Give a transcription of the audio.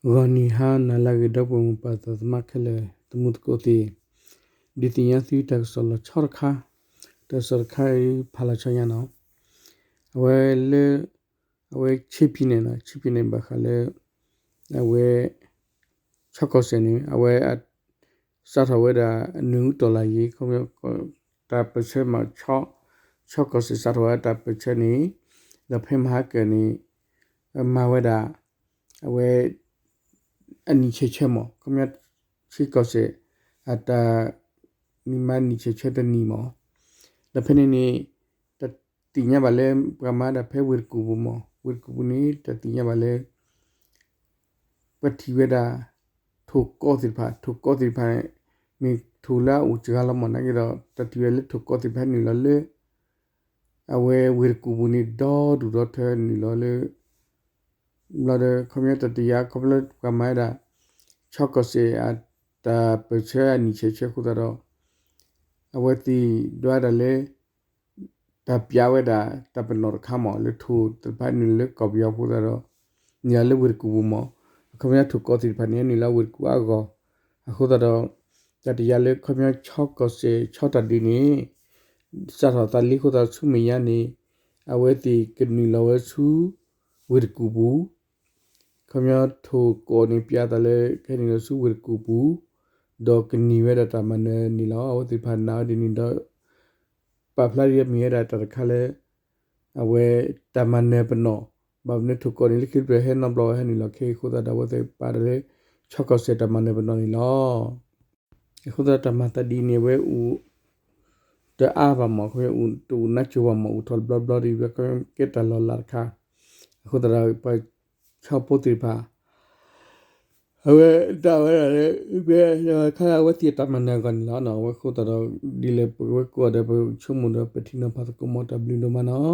ဂီၤနံၤဟါနၤလၢအဂ့ၤ ဒီပုၢ်ဝဲၢ်မိၢ်ပၢ်သးသမါခဲလၢာ် သမူသကိးသ့ၣ်, ဒုးသ့ၣ်ညါသုတၢ်ကစီၣ်လီၤဆီတခါ, တၢ်ကစီၣ်တခါအံၤဖးလီၤဆီညါနီၤ, အဝဲလၢ အဝဲ ချင်းပြည်နယ် နီၤ, ချင်းပြည်နယ် ဘၣ်ဃးလၢ အဝဲ ဆီကီၢ်စဲၣ်န့ၣ် အဝဲ စးထီၣ်ဝဲဒၣ်နွေဦးတော်လှန်ရေး ခီပညီ တၢ်ပၢၢ်ဆၢမး ဆီကီၢ်စဲၣ်စးထီၣ်ဝဲတၢ်ပၢၢ်ဆၢန့ၣ်, ဒီးဖဲမဟါကၢန့ၣ် မၤဝဲဒၣ် အဝဲ အနံၣ်ဆဲးဆၢမး ခီပညီ ဆီကီၢ်စဲၣ် အတၢ် နံၣ်မးနံၣ်ဆဲးဆၢတနံၣ်မး, ဒီးဖဲန့ၣ်န့ၣ် တၢ်သ့ၣ်ညါဘၣ်လၢ ပှၤမၤဒၣ်ဖဲဝ့ၢ်တကူၣ်ပူၤမး ဝ့ၢ်တကူၣ်ပူၤန့ၣ် တၢ်သ့ၣ်ညါဘၣ်လၢ ပှၤထံၣ်ဝဲဒၣ် ထိၣ်ကီးသ့ၣ်တဖၣ် ထိၣ်ကီးသ့ၣ်တဖၣ်န့ၣ် မ့ၢ်ထိၣ်လၢအအိၣ်စှၤလီၤမး နာ်က့ဒီး တၢ်ထံၣ်ဝဲဒၣ်လၢထိၣ်ကီးသ့ၣ်တဖၣ်နုာ်လီၤလၢ အဝဲဝ့ၢ်တကူၣ်ပူၤန့ၣ် ဒီဒူၣ်ဒီထၢနုာ်လီၤလၢ ဘျီဒီး ခီပညီတၢ်တယာ်ခီဖျိပှၤမၤဝဲဒၣ် ဆီကီၢ်စဲၣ်အတၢ်ပၢၢ်ဆၢအနံၣ်ဆဲးဆၢအဃိသတးဒီး အဝဲသ့ၣ်ဒွးဒၣ်လၢ တၢ်ပျးဝဲဒၣ် တၢ်ပနီၣ်တခါမး လၢထိၣ်သ့ၣ်တဖၣ်နုာ်လီၤလၢကီၢ်ပယီၤအဃိသတးဒီး နုာ်လီၤလၢဝ့ၢ်တကူၣ်ပူၤမး, အခီပညီထိၣ်ကီးသ့ၣ်တဖၣ်န့ၣ် နုာ်လီၤဝ့ၢ်တကူၣ်အါဂီၢ်, အဃိသတးဒီး တၢ်တယာ်လၢခီပညီဆီကီၢ်စဲၣ်ဆီတၢ်ဒုးန့ၣ် စးထီၣ်သးလံအဃိသတးဆူမဲာ်ညါန့ၣ် အဝဲသ့ၣ်ကနုာ်လီၤဝဲဆူ ဝ့ၢ်တကူၣ်ပူၤ ခီပညီထိၣ်ကီးန့ၣ် ပျးသးလၢကဟဲနုာ်လီၤဆူဝ့ၢ်တကူၣ်ပူၤ ဒီးကန့ၢ်ဝဲဒၣ်တၢ်မၤနၢၤန့ၣ်လီၤ. အဝဲသ့ၣ်တဖၣ်နာ်ဝဲဒ်န့ၣ်ဒီး ပာ်ဖျါဒ်မ့ၢ်ဝဲဒၣ်တၢ်တခါလၢ အဝဲတၢ်မၤနၢၤပနီၣ် ဘၣ်မနုၤထိၣ်ကီးန့ၣ် လၢခံတဖျၢၣ်ဟဲနီတဘျီဝဲဟဲနုာ်လီၤခဲအံၤအဃိသတးဒီး အဝဲသ့ၣ်ပာ်တၢ်လၢ ဆီကီၢ်စဲၣ်တၢ်မၤနၢၤပနီၣ်န့ၣ်လီၤ. အဃိသတးတၢ်မၤသးဒ်န့ၣ် အဝဲအိၣ် တအါဘၣ်မး ခီပညီအိၣ်တအိၣ်နါစိၤဘၣ်မး အိၣ်ထီၣ်တဘျီဘျီဒီး ဝဲကဲတၢ်လီၤလးတခါ, အဃိသတးဒီး ပှၤဆီဖိသ့ၣ်တဖၣ် အဝဲဒၣ်ဝဲဒၣ်လၢ ခါအဝဲသ့ၣ်တၢ်မၤနၢၤအဂီၢ်န့ၣ်လီၤ. အဝဲအဃိသတးဒီး ဒ်လဲၣ်ပဝဲကိးဂၤဒဲး ပဆိကမိၣ်ဒီး ပထံၣ်နီၤဖးသကိးမး တၢ်ဘျုးဒိၣ်မးနီၤ.